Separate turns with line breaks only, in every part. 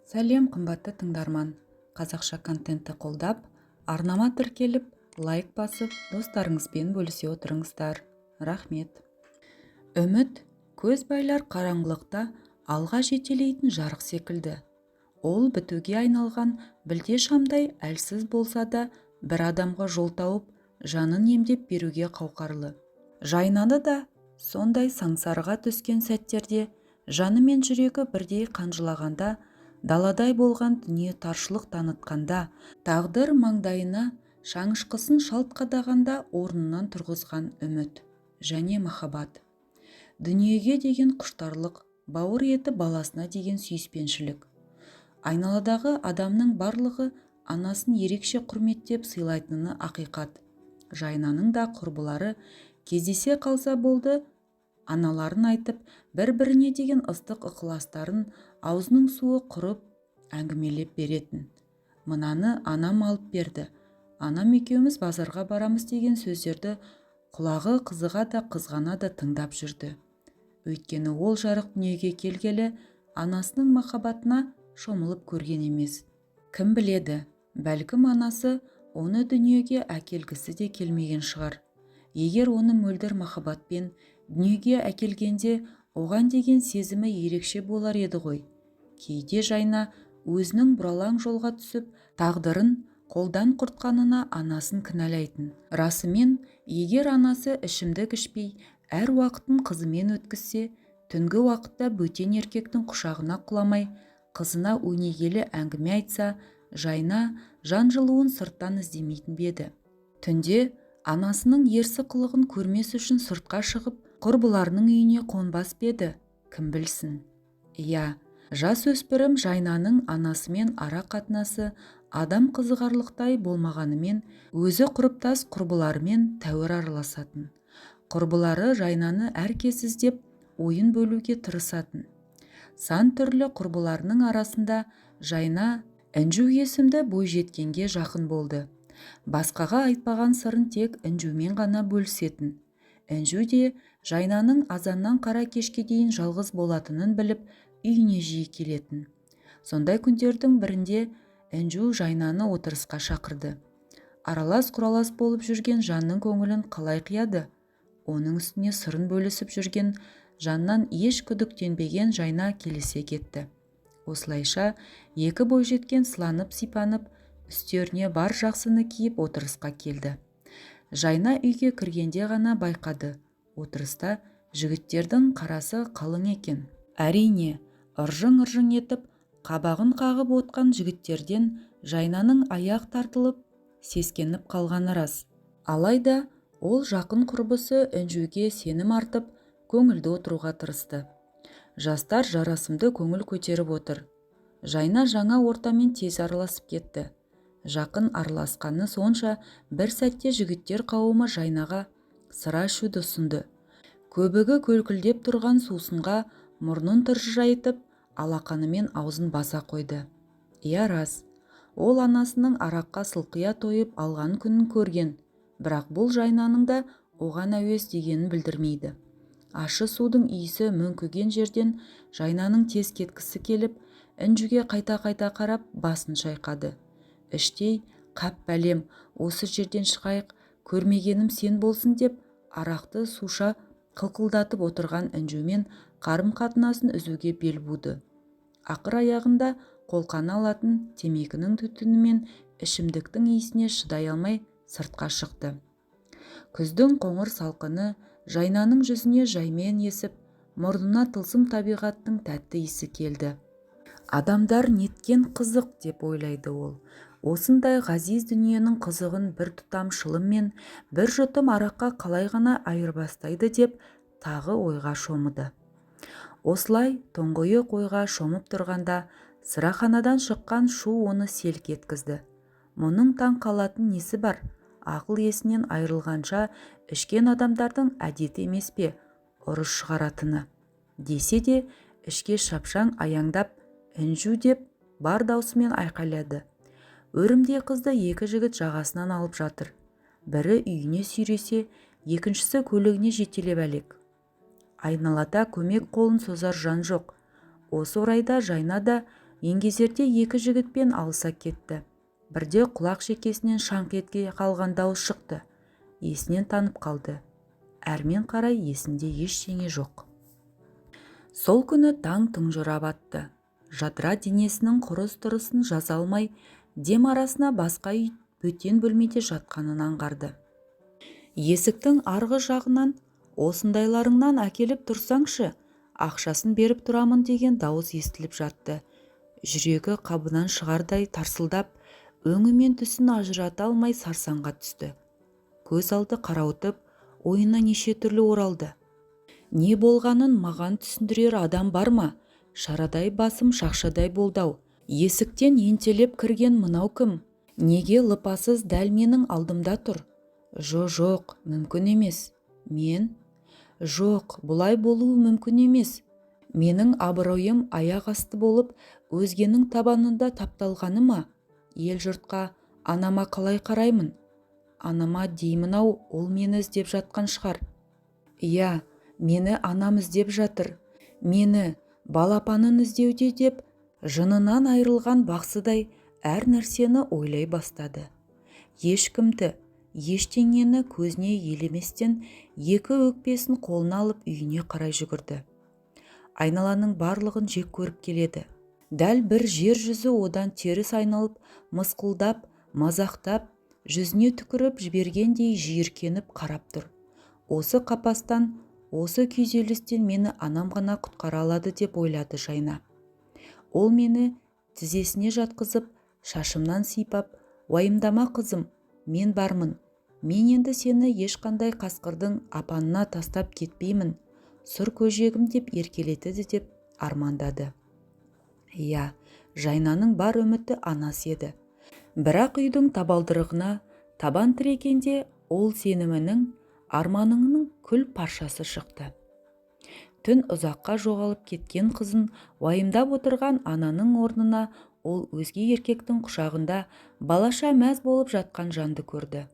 Сәлем, қымбатты тыңдарман! Қазақша контентті қолдап, арнама тіркеліп, лайк басып, достарыңызбен бөлісе отырыңыздар. Рахмет! Үміт көз байлар қараңғылықта алға жетелейтін жарық секілді. Ол бітуге айналған білте шамдай әлсіз болса да, бір адамға жол тауып, жанын емдеп беруге қауқарлы. Жайнаны да сондай саңсарға түскен сәттерде, жаны мен жүрегі бірдей қанжылағанда, даладай болған дүние таршылық танытқанда, тағдыр маңдайына шанышқысын шалт қадағанда орнынан тұрғызған үміт және махаббат. Дүниеге деген құштарлық, бауыр еті баласына деген сүйіспеншілік. Айналадағы адамның барлығы анасын ерекше құрметтеп сыйлайтыны ақиқат. Жайнаның да құрбылары кездесе қалса болды, аналарын айтып, бір-біріне деген ыстық ықыластарын аузының суы құрып әңгімелеп беретін. Мынаны анам алып берді, анам екеуміз базарға барамыз деген сөздерді құлағы қызыға да, қызғана да тыңдап жүрді. Өйткені ол жарық дүниеге келгелі анасының махаббатына шомылып көрген емес. Кім біледі, бәлкім, анасы оны дүниеге әкелгісі де келмеген шығар. Егер оны мөлдір махаббатпен дүниеге әкелгенде, оған деген сезімі ерекше болар еді ғой. Кейде Жайна өзінің бұралаң жолға түсіп, тағдырын қолдан құртқанына анасын кінәлайтын. Расымен, егер анасы ішімдік ішпей, әр уақытын қызымен өткізсе, түнгі уақытта бөтен еркектің құшағына құламай, қызына өнегелі әңгіме айтса, Жайна жан жылуын сырттан іздемейтін бе еді? Түнде анасының ерсі қылығын көрмес үшін сыртқа шығып, құрбыларының үйіне қонбас па еді, кім білсін. Иә, жас өспірім Жайнаның анасымен ара қатынасы адам қызығарлықтай болмағанымен, өзі құрыптас құрбыларымен тәуір араласатын. Құрбылары Жайнаны әркез іздеп, ойын бөлуге тырысатын. Сан түрлі құрбыларының арасында Жайна Інжу есімді бойжеткенге жақын болды. Басқаға айтпаған сырын тек Інжумен ғана бөлісетін. Інжу де Жайнаның азаннан қара кешке дейін жалғыз болатынын біліп, үйіне жиі келетін. Сондай күндердің бірінде Інжу Жайнаны отырысқа шақырды. Аралас-құралас болып жүрген жанның көңілін қалай қияды? Оның үстіне сырын бөлісіп жүрген жаннан еш күдіктенбеген Жайна келісе кетті. Осылайша екі бойжеткен сыланып-сипанып, үстеріне бар жақсыны киіп отырысқа келді. Жайна үйге кіргенде ғана байқады: отырыста жігіттердің қарасы қалың екен. Әрине, ыржың-ыржың етіп, қабағын қағып отқан жігіттерден Жайнаның аяқ тартылып, сескеніп қалғаны рас. Алайда ол жақын құрбысы Інжуге сенім артып, көңілді отыруға тырысты. Жастар жарасымды көңіл көтеріп отыр. Жайна жаңа ортамен тез араласып кетті. Жақын араласқаны сонша, бір сәтте жігіттер қауымы Жайнаға сыра ішуді ұсынды. Көбігі көлкілдеп тұрған сусынға мұрнын тыржайтып, алақанымен аузын баса қойды. Иә, рас, ол анасының араққа сылқия тойып алған күнін көрген, бірақ бұл Жайнаның да оған әуес дегенін білдірмейді. Ащы судың иісі мүңкіген жерден Жайнаның тез кеткісі келіп, Інжуге қайта-қайта қарап, басын шайқады. Іштей қап, бәлем, осы жерден шығайық, көрмегенім сен болсын деп, арақты суша қылқылдатып отырған Інжумен қарым-қатынасын үзуге бел буды. Ақыр аяғында қолқаны алатын темекінің түтіні мен ішімдіктің иісіне шыдай алмай сыртқа шықты. Күздің қоңыр салқыны Жайнаның жүзіне жаймен есіп, мұрнына тылсым табиғаттың тәтті иісі келді. Адамдар неткен қызық, деп ойлайды ол. Осындай ғазиз дүниенің қызығын бір тұтам шылым мен бір жұтым араққа қалай ғана айырбастайды деп тағы ойға шомыды. Осылай тұңғиық ойға шомып тұрғанда сыраханадан шыққан шу оны селк еткізді. Мұның таң қалатын несі бар? Ақыл есінен айырылғанша ішкен адамдардың әдеті емес пе ұрыс шығаратыны? Десе де, ішке шапшаң аяңдап, «Інжу!» деп бар даусымен айқайлады. Өрімдей қызды екі жігіт жағасынан алып жатыр. Бірі үйіне сүйресе, екіншісі көлігіне жетелеп әлек. Айналада көмек қолын созар жан жоқ. Осы орайда Жайна да Еңгезердей екі жігітпен алыса кетті. Бірде құлақ шекесінен шаңқ ете қалған дауыс шықты. Есінен танып қалды. Әрмен қарай есінде ештеңе жоқ. Сол күні таң тұнжырап атты. Жадыра денесінің құрыс-тұрысын жаза алмай, дем арасына басқа үй, бөтен бөлмеде жатқанын аңғарды. Есіктің арғы жағынан «Осындайларыңнан әкеліп тұрсаңшы, ақшасын беріп тұрамын» деген дауыс естіліп жатты. Жүрегі қабынан шығардай тарсылдап, өңі мен түсін ажырата алмай сарсаңға түсті. Көз алды қарауытып, ойына неше түрлі оралды. «Не болғанын маған түсіндірер адам бар ма? Шарадай басым шақшадай болды-ау. Есіктен ентелеп кірген мынау кім? Неге лыпасыз дәл менің алдымда тұр? Жо-жоқ, мүмкін емес. Мен? Жоқ, бұлай болуы мүмкін емес. Менің абыройым аяқ асты болып, өзгенің табанында тапталғаны ма? Ел-жұртқа, анама қалай қараймын? Анама деймін-ау, ол мені іздеп жатқан шығар. Иә, мені анам іздеп жатыр. Мені балапанын іздеуде», – деп, жынынан айырылған бақсыдай әр нәрсені ойлай бастады. Ешкімді, ештеңені көзіне елеместен екі өкпесін қолына алып, үйіне қарай жүгірді. Айналаның барлығын жек көріп келеді. Дәл бір жер жүзі одан теріс айналып, мысқылдап, мазақтап, жүзіне түкіріп жібергендей жиіркеніп қарап тұр. «Осы қапастан, осы күйзелістен мені анам ғана құтқара алады», – деп ойлады Жайна. «Ол мені тізесіне жатқызып, шашымнан сипап, "Уайымдама, қызым, мен бармын. Мен енді сені ешқандай қасқырдың апанына тастап кетпеймін, сұр көжегім" – деп еркелетеді деп армандады. Иә, Жайнаның бар үміті анасы еді. Бірақ үйдің табалдырығына табан тірегенде ол сенімінің, арманының күл паршасы шықты. Түн ұзаққа жоғалып кеткен қызын уайымдап отырған ананың орнына ол өзге еркектің құшағында балаша мәз болып жатқан жанды көрді.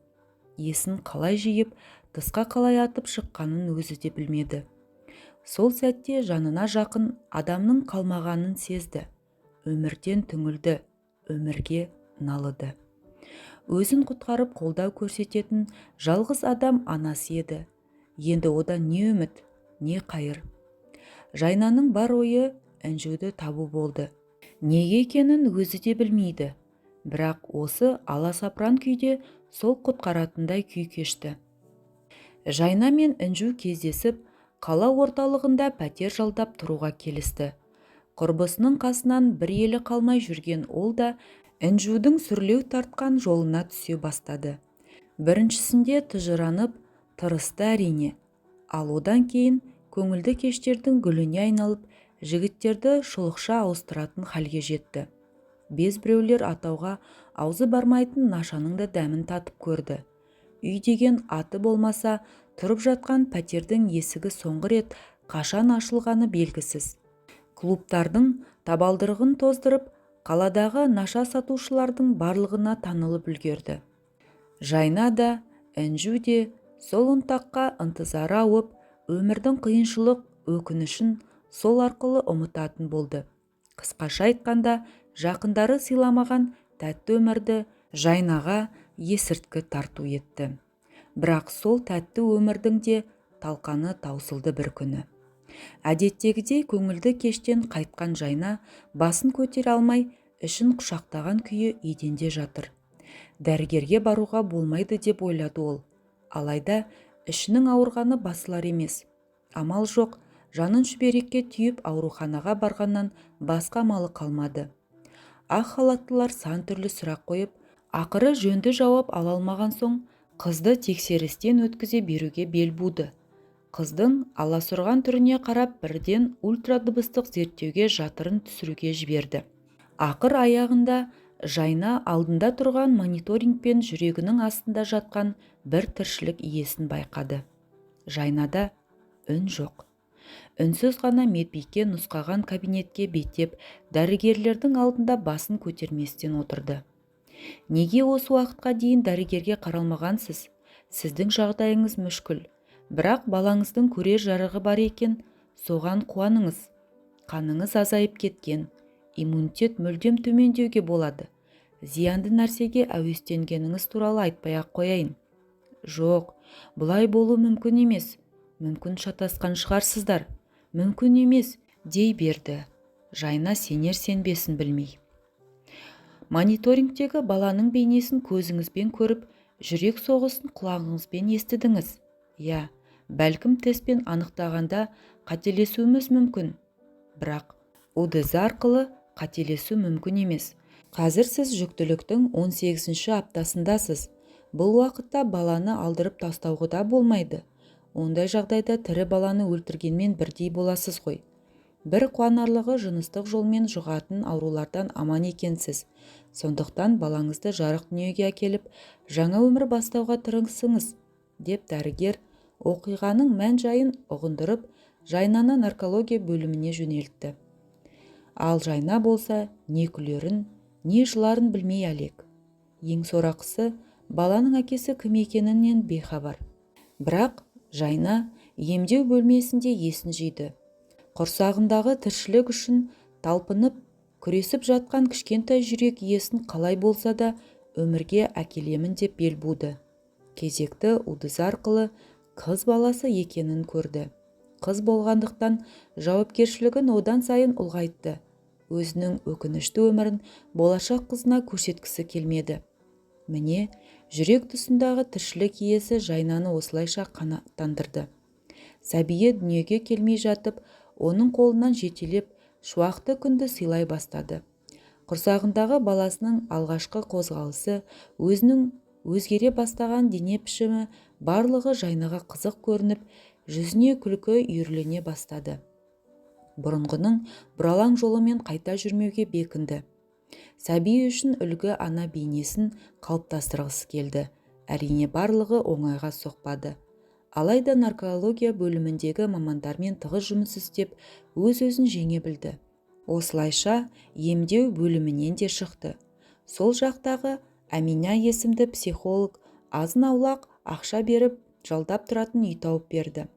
Есін қалай жиып, тысқа қалай атып шыққанын өзі де білмеді. Сол сәтте жанына жақын адамның қалмағанын сезді. Өмірден түңілді, өмірге налыды. Өзін құтқарып, қолдау көрсететін жалғыз адам анасы еді. Енді одан не үміт, не қайыр? Жайнаның бар ойы Інжуді табу болды. Неге екенін өзі де білмейді, бірақ осы аласапыран күйде сол құтқаратындай күй кешті. Жайна мен Інжу кездесіп, қала орталығында пәтер жалдап тұруға келісті. Құрбысының қасынан бір елі қалмай жүрген ол да Інжудің сүрлеу тартқан жолына түсе бастады. Біріншісінде тыжырынып тырысты, әрине. Ал одан кейін көңілді кештердің гүліне айналып, жігіттерді шұлықша ауыстыратын халге жетті. Без біреулер атауға аузы бармайтын нашаның да дәмін татып көрді. Үй деген аты болмаса, тұрып жатқан пәтердің есігі соңғы рет қашан ашылғаны белгісіз. Клубтардың табалдырығын тоздырып, қаладағы наша сатушылардың барлығына танылып үлгерді. Жайна да, Інжу де сол ұнтаққа ынтызары ауып, өмірдің қиыншылық, өкінішін сол арқылы ұмытатын болды. Қысқаша айтқанда, жақындары сыйламаған тәтті өмірді Жайнаға есірткі тарту етті. Бірақ сол тәтті өмірдің де талқаны таусылды бір күні. Әдеттегідей көңілді кештен қайтқан Жайна басын көтере алмай, ішін құшақтаған күйі еденде жатыр. Дәрігерге баруға болмайды деп ойлады ол. Алайда ішінің ауырғаны басылар емес. Амал жоқ, жанын шүберекке түйіп, ауруханаға барғаннан басқа амалы қалмады. Ақ халаттылар сан түрлі сұрақ қойып, ақыры жөнді жауап ала алмаған соң, қызды тексерістен өткізе беруге бел буды. Қыздың аласұрған түріне қарап, бірден ультрадыбыстық зерттеуге, жатырын түсіруге жіберді. Ақыр аяғында Жайна алдында тұрған мониторингпен жүрегінің астында жатқан бір тіршілік иесін байқады. Жайнада үн жоқ. Үнсіз ғана медбике нұсқаған кабинетке беттеп, дәрігерлердің алдында басын көтерместен отырды. «Неге осы уақытқа дейін дәрігерге қаралмағансыз? Сіздің жағдайыңыз мүшкіл, бірақ балаңыздың көрер жарығы бар екен, соған қуаныңыз. Қаныңыз азайып кеткен. Иммунитет мүлдем төмендеуге болады. Зиянды нәрсеге әуестенгеніңіз туралы айтпай-ақ қояйын. Жоқ, бұлай болу мүмкін емес. Мүмкін, шатасқан шығарсыздар. Мүмкін емес, дей берді Жайна сенер сенбесін білмей. Мониторингтегі баланың бейнесін көзіңізбен көріп, жүрек соғысын құлағыңызбен естідіңіз. Иә, бәлкім, тестпен анықтағанда қателесуіміз мүмкін, бірақ УДЗ арқылы қателесу мүмкін емес. Қазір сіз жүктіліктің 18-ші аптасындасыз. Бұл уақытта баланы алдырып тастауға да болмайды. Ондай жағдайда тірі баланы өлтіргенмен бірдей боласыз ғой. Бір қуанарлығы, жыныстық жолмен жұғатын аурулардан аман екенсіз. Сондықтан балаңызды жарық дүниеге әкеліп, жаңа өмір бастауға тырысыңыз, деп дәрігер оқиғаның мән-жайын ұғындырып, Жайнаны наркология бөліміне жөнелтті. Ал Жайна болса, не күлерін, не жыларын білмей әлек. Ең сорақысы, баланың әкесі кім екенінен бейхабар. Бірақ Жайна емдеу бөлмесінде есін жиды. Құрсағындағы тіршілік үшін талпынып күресіп жатқан кішкентай жүрек иесін қалай болса да өмірге әкелемін деп бел буды. Кезекті УДЗ арқылы қыз баласы екенін көрді. Қыз болғандықтан, жауапкершілігін одан сайын ұлғайтты. Өзінің өкінішті өмірін болашақ қызына көрсеткісі келмеді. Міне, жүрек тұсындағы тіршілік иесі Жайнаны осылайша қанаттандырды. Сәбиі дүниеге келмей жатып, оның қолынан жетелеп, шуақты күнді сыйлай бастады. Құрсағындағы баласының алғашқы қозғалысы, өзінің өзгере бастаған дене пішімі, барлығы Жайнаға қызық көрініп, жүзіне күлкі үйірлене бастады. Бұрынғының бұралаң жолымен қайта жүрмеуге бекінді. Сәби үшін үлгі ана бейнесін қалыптастырғысы келді. Әрине, барлығы оңайға соқпады. Алайда наркология бөліміндегі мамандармен тығыз жұмыс істеп, өз-өзін жеңе білді. Осылайша емдеу бөлімінен де шықты. Сол жақтағы Әмина есімді психолог азын-аулақ ақша беріп, жалдап тұратын үй тауып берді.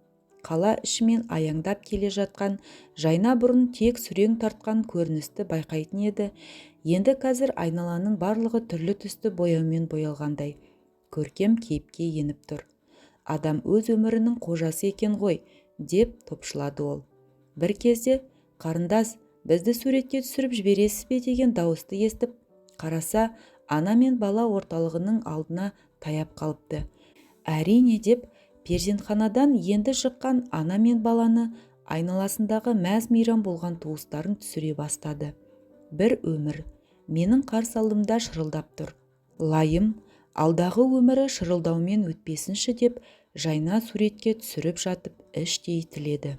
Қала ішімен аяңдап келе жатқан Жайна бұрын тек сүрең тартқан көріністі байқайтын еді, енді қазір айналаның барлығы түрлі түсті бояумен боялғандай көркем кейіпке еніп тұр. Адам өз өмірінің қожасы екен ғой, деп топшылады ол. Бір кезде «Қарындас, бізді суретке түсіріп жібересіз бе?» деген дауысты естіп қараса, ана мен бала орталығының алдына таяп қалыпты. «Әрине», – деп перзентханадан енді шыққан ана мен баланы, айналасындағы мәз-мейрам болған туыстарын түсіре бастады. «Бір өмір менің қарсы алдымда шырылдап тұр. Лайым, алдағы өмірі шырылдаумен өтпесінші», – деп Жайна суретке түсіріп жатып іштей тіледі.